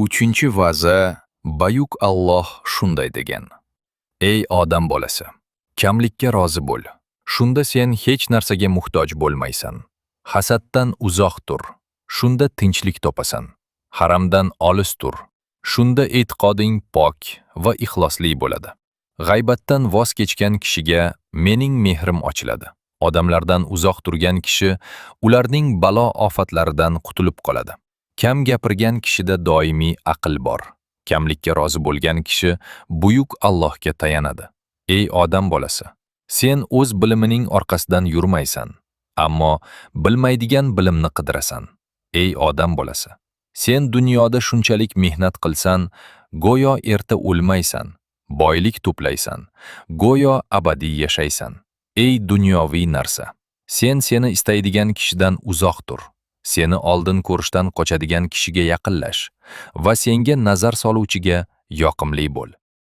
3-vaza. Buyuk Alloh shunday degan: Ey odam bolasi, kamlikka rozi bo'l. Shunda sen hech narsaga muhtoj bo'lmaysan. Hasaddan uzoq tur. Shunda tinchlik topasan. Haramdan olis tur. Shunda e'tiqoding pok va ixlosli bo'ladi. G'aybatdan voz kechgan kishiga mening mehrim ochiladi. Odamlardan uzoq turgan kishi ularning balo ofatlaridan qutulib qoladi. Kam gapirgan kishida doimiy aql bor. Kamlikka rozi bo'lgan kishi buyuk Allohga tayanadi. Ey odam bolasi, sen o'z bilimining orqasidan yurmaysan, ammo bilmaydigan bilimni qidirasan. Ey odam bolasi, sen dunyoda shunchalik mehnat qilsan, go'yo erta o'lmaysan, boylik to'playsan, go'yo abadiy yashaysan. Ey dunyoviy narsa, sen seni istaydigan kishidan uzoq tur. Seni oldin ko'rishdan qochadigan kishiga yaqinlash va senga nazar soluvchiga yoqimli bo'l.